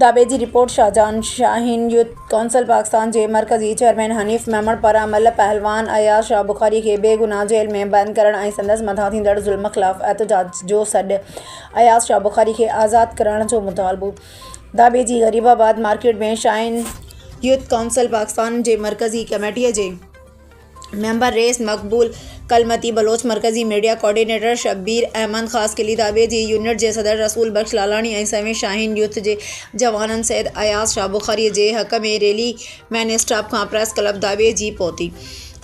Dhabeji, report, Shahjahan Shaheen, youth council Pakistan جي مرڪزي chairman Hanif Memon پاران ملهه پهلوان اياز شاهه بخاري کي بيگناهه جيل ۾ بند ڪرڻ ۽ سندس مٿان ٿيندڙ ظلم خلاف احتجاج جو سڏ، اياز شاهه بخاري کي آزاد ڪرائڻ جو مطالبو. Dhabeji Gharibabad market ۾ Shaheen youth council Pakistan جي مرڪزي ڪميٽي جي ميمبر رئيس مقبول ڪلمتي بلوچ، مرڪزي media coordinator Shabbir Ahmed Khaskheli, Dhabeji unit جي صدر رسول بخش لالاڻي ۽ سوين شاهين يوٿ جي جوانن سيد اياز شاهه بخاري جي حق ۾ ريلي مين اسٽاپ کان پريس ڪلب ڌاٻيجي پهتي.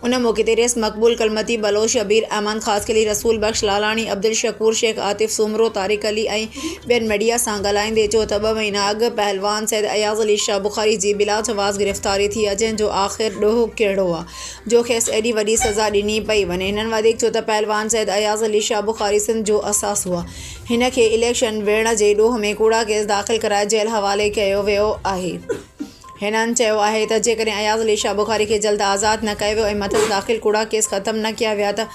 ان موقعي تي رئيس مقبول ڪلمتي بلوچ، شبير احمد خاصخيلي، رسول بخش لالاڻي، عبدالشڪور شيخ، عاطف سومرو، طارق علي ۽ ٻين ميڊيا سان ڳالهائيندي چيو ته ٻه مهينا اڳ پهلوان سيد اياز علي شاهه بخاري جي بلاجواز گرفتاري ٿي آهي جنهن جو آخر ڏوهه ڪهڙو آهي جو کيس ايڏي وڏي سزا ڏني پئي وڃي هنن وڌيڪ چيو ته پهلوان سيد اياز علي شاهه بخاري سنڌ جو اثاثو آهي هن کي اليڪشن وڙهڻ جي ڏوهه ۾ ڪوڙا ڪيس داخل ڪرائي جيل حوالي ڪيو ويو آهي. هنن چيو آهي ته جيڪڏهن اياز علي شاهه بخاري کي جلد آزاد نه ڪيو ويو ۽ مٿس داخل ڪوڙا ڪيس ختم نه ڪيا ويا ته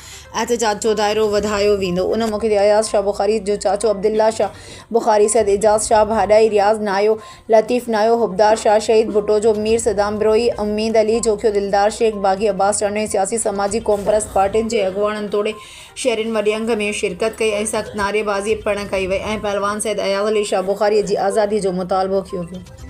احتجاج جو دائرو وڌايو ويندو. ان موقعي تي اياز شاهه بخاري جو چاچو عبدالله شاهه بخاري، سيد اعجاز شاهه ڀاڏائي، رياض نايو، لطيف نايو، حبدار شاهه، شهيد ڀٽو جو مير صدام بروهي، اميد علي جوکيو، دلدار شيخ، باغي عباس چانڊيو ۽ سياسي سماجي قومپرست پارٽين جي اڳواڻن توڙي شهرين وڏي انگ ۾ شرڪت ڪئي ۽ سخت نعريبازي پڻ ڪئي وئي ۽ پهلوان سيد اياز علي شاهه بخاري جي آزادي جو مطالبو ڪيو ويو.